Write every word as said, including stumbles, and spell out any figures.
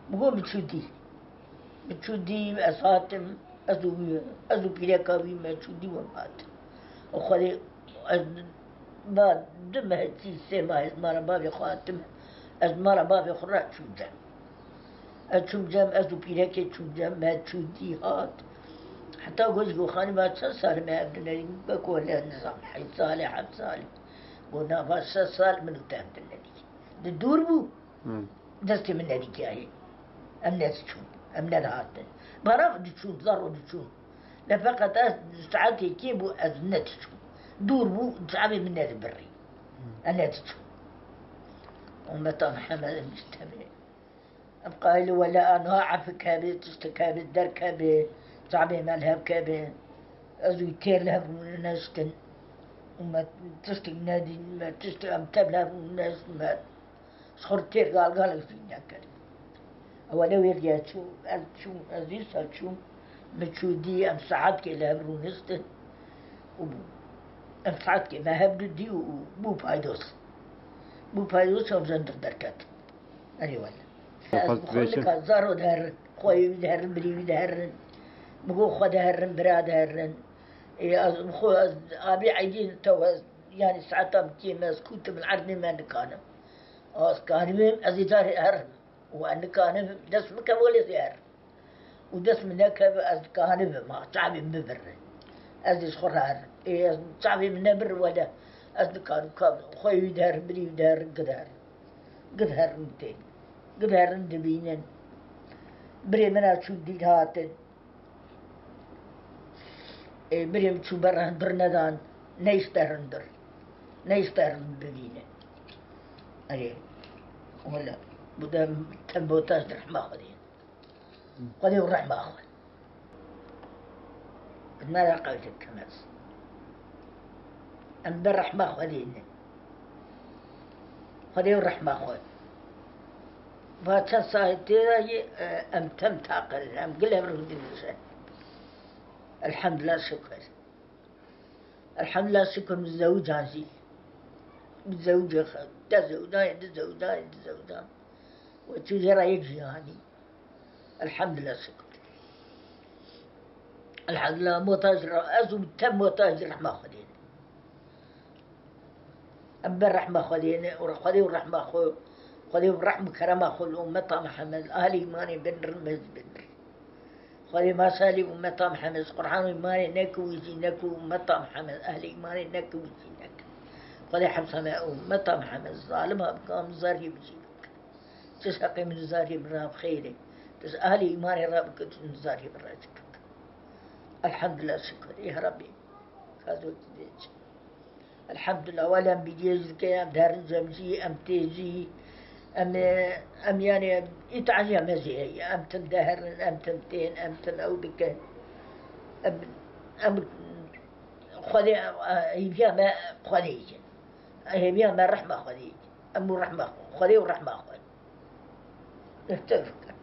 Min got, min çû dî. Min çû dî, ez hatim, ez û wî, ez û pîreka wî me çû dî, we hatin. Û Xwedê, ez ba du meh, çî sê meh ez mala bavê xwe hatim, ez mala bavê xwe re çûm cem. Ez çûm cem, ez û pîrekê çûm cem, me çû dî hat. Heta got, ji got, "Xanî, va çend sal me ev dinê dî?" Min got, "Wele nizam, heyt sal e, heft sal e." Got, "Na, va şeş sal min û te ev dinê dî." Di dûr bû. Hmm. Destê min nedîtiya hê. Em nediçûn. Em nedihatin. Barav diçûn, zaro diçûn. Lê feqet ez saetê kê bû ez nediçûm. Dûr bû, çavê min nedibirî. Hmm. Ez nediçûm. Ummeta Mihemed em ji tevê. Em qayîl wele anha efik hebê, tiştik hebê, derk hebê, çavê me li hev kebê. Ez û têr li hev rûneştin. Û me tiştik nedîn, me tiştik em tev li hev rûneştin, me Ji xwe têr galgalek jî nekirin. Ew ne wêrdiya çû, ez çûm, ez dîsa çûm, min çû dî, em saetkê li hev rûnistin û em saetkê me hev du dî û bû paydos. Bû paydos, em ji hundir derketin. Erê wele. Ez bi xwe nika zaro diherin, xweyê wî diherin, birî wî diherin. Min got xwe diherin, bira diherin. Ê, ez bi xwe, ez abî eydî tew ez, yanî saeta min kêm ez kûtim li erdê me nikanim. Ez kanibim, ez ê carê herim. Û ez nikanim dest bike welê zêr. Û dest min nekeve, ez kanibim, ha, çavê min bibirre. Ez ê ji xwe re herim. Ê, ez çavê min nebir wele, ez nikanim, ka xweyê wî diherim, birî wî diherim, gidiherim. Gidiherin tên. Gidiherin dibînin. Birê min a çû dî hatin. Ê, birê min çû ber hundir nedan, neyşte hundir. Neyşte hundir bibîne. Erê, wele, bu da tembotaj di rehma Xwedê. Xwedê û rehma xwe. Nara qewte kemez. Em ber rehma Xwedê ne. Xwedê û rehma xwe. Va çend saet tê de yê, e, em tem taqir, em gil hev rû dinîşe. Elhamdulillah şükür. Elhamdulillah şükür, min zewcan jî. Min zewcê xe-, te zewcan, di zewcan, di zewcan. We çû jê re yek jî hanî. Elhamdulillah şükür. Elhamdulillah, muhtac re, ez û te muhtac rehma Xwedê ne. Em ber rehma Xwedê ne, û Xwedê û rehma xwe, Xwedê û rehm û kerema xwe li ummeta Mihemed, ahlê îmanê bin rin, me jî bin rin. Xwedê masalê ummeta Mihemed, ji Qur'an û îmanê nekin wî jî nekin, ummeta Mihemed, ahlê îmanê nekin wî jî nekin. Xwedê hepsa me ummeta Mihemed, zalim ha bike, em zariyê min jî bike. Çi ji heqê min û zariyê min re bi xêr e. Tu ji ahlê îmanê re bike, tu ji zariyê min re çi bike. Elhamdulillah, şükür. Ya Rabbî. Ka zor tu dê çi. Elhamdulillah, wele em bîdiyê jî dike, em derin cem jî, em tê jî, em, em yani îtaliya me jî heye. Em tim deherin, em tim tên, em tim ew dikin. Em, em Xwedê, hêviya me Xwedê ye. Hêviya me rehma Xwedê ye. Em û rehma Xwe-, Xwedê û rehma xwe. Bêhtir bikin.